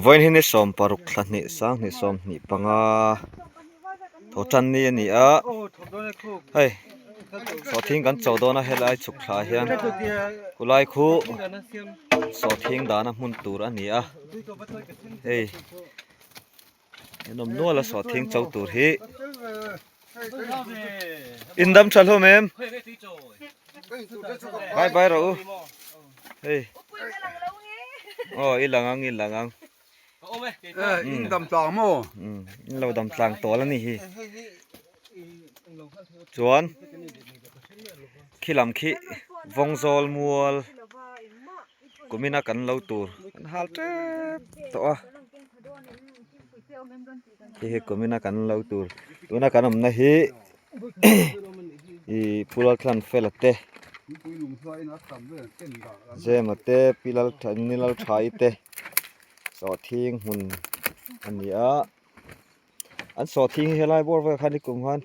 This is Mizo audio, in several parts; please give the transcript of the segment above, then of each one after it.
Vawiin hi ni 16 thla hnih sang hnih 25 thawhtan ni a ni a hei sawhthing kan cho dawn a helai chhuk thla ah hian khulai khu sawhthing dahna hmun tur a ni a hei en awm nual a sawhthing cho tur hi in dam tha hlawm em bye bye rawh u hei aw i lang ang i lang ang in dam tlang maw in lo dam tlang tawl a ni hi chuan khi lam khi vawngzawl mual kumina kan lo tur kan hal tep tawh a Hei hi kumina kan lo tur tuna kan awmna hi ih Pu Lalthlanfela te Zema te Pi Ni Lalthaii te sawhthing hmun a ni a an sawhthing hi helai bawr velah khan nikum khan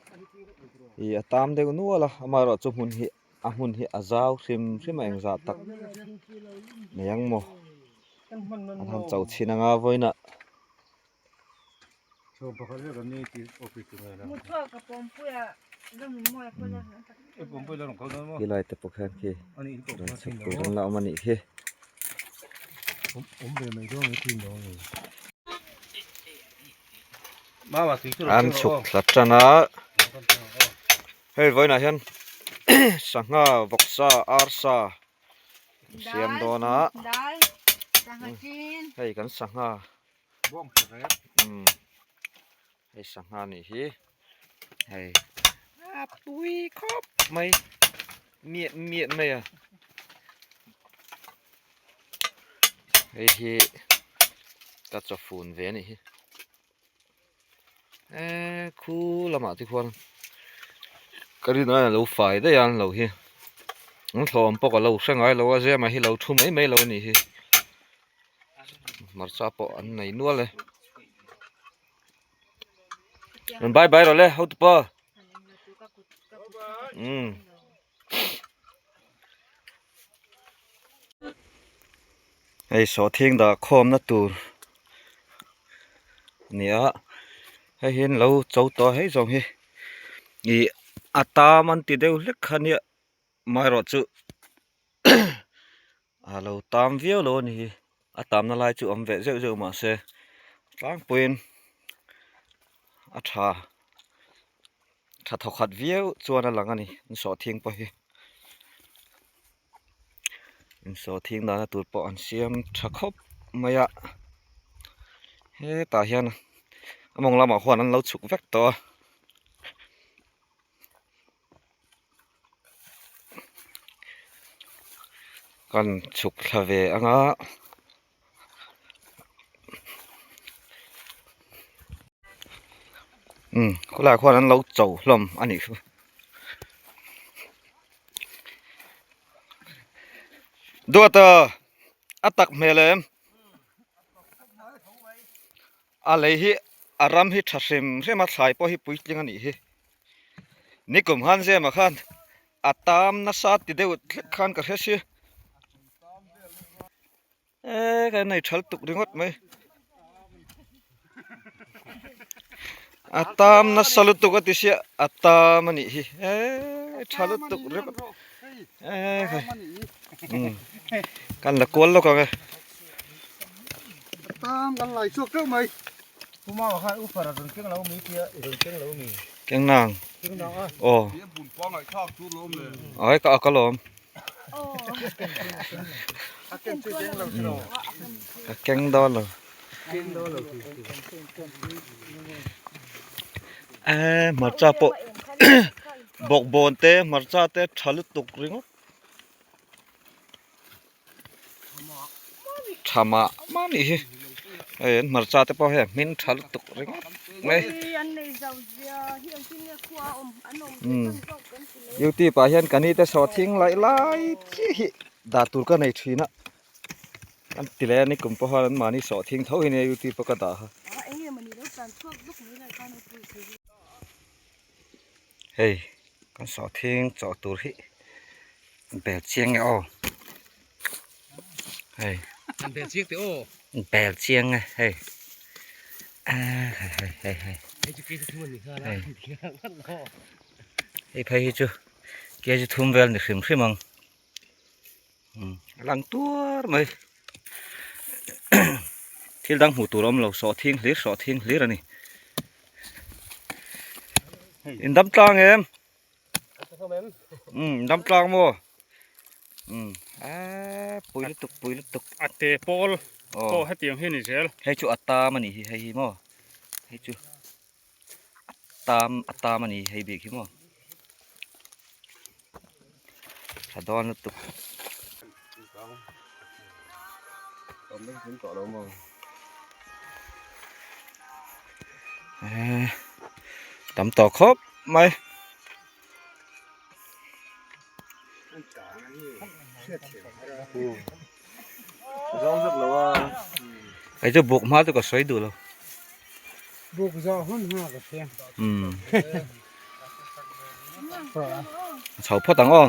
ih a tam deuh nual a amaherawhchu hmun hi a hmun hi a zau hrim hrim a engzah tak nei ang maw an han cho chhin anga vawiinah. Helai te pawh khian khi rawn chhuk tur an la awm a nih khi. An chhuk thla tan a hei vawiinah hian sangha vawksa arsa siam dawn a hei kan sangha hei sangha nih hi hei a tui khawp mai miah miah mai a hei hi ka chawfun ve a nih hi eee khu lamah te khuan ka rin aiin a lo fai daih a an lo hi an thlawm pawh ka lo hre ngai lo a zema hi lo thu mai mai lo a nih hi. Hmarcha pawh an nei nual e rawn bye bye rawh le hotupa umm hei sawhthing dah khawmna tur a ni a hei hi an lo cho tawh a hei zawng hi ih a tam an ti deuh hlek kha nia amaherawhchu A lo tam viau lo a ni hi a tamna lai chu awm ve zeuh zeuh mahse tlangpuiin a tha tha thawkhat viau chuan a lang a ni an sawhthing pawh hi an sawhthing dahna tur pawh an siam tha khawp mai a hetah hian a mawng lamah huan an lo chhuk vek tawh a. Kan chhuk thla ve ang a umm khawlaiah khuan an lo cho hlawm a nih chu Duata a tak hmel em a lei hi a ram hi tha hrim hrim a thlai pawh hi puitling a nih hi. Nikum han zema khan a tam nasa ti deuh hlek khan ka hre si e ka nei thal tuk ringawt mai a tam nasa lutuk a ti sia a tam a nih hi e tha lutuk ringawt e khai kan la kual lawk ang e tam kan lai chhuak teuh mai. Keng nang aw ai ka ka lawm ka keng dawn lo e hmarcha pawh bawkbawn te hmarcha te tha lutuk ringawt. Tha mah mah anih hi hei an hmarcha te pawh hei a hmin tha lutuk ringawt mai umm youtube ah hian ka ni te sawhthing laih lai chiah hi dah tur ka nei thin a an ti leh a nikum pawh khan anmahni sawhthing tho hi nia youtube a ka dah kha hei kan sawhthing chawh tur hi bel chiang nge aw hei bel chiang teh aw. Bel chiang e hei ah hei hei hei hei hei phei hi chu kg thum vel ni hrim hrim ang umm a lang tuar mai thil dang hmuh tur a awm lo sawhthing hlir sawhthing hlir a ni in dam tlang em. Um dam tlang maw um a pui lutuk pui lutuk a te pawl pawh hetiang hi a ni zel hei chu a tam a nih hi hei hi maw hei chu a tam a tam a ni hei bik hi maw tha dawn lutuk. Tam tawh khawp mai. Hei chu buk hma chu ka sawi duh lo. Buk zawh hun hma ka hria. Umm. Chho phawt ang aw.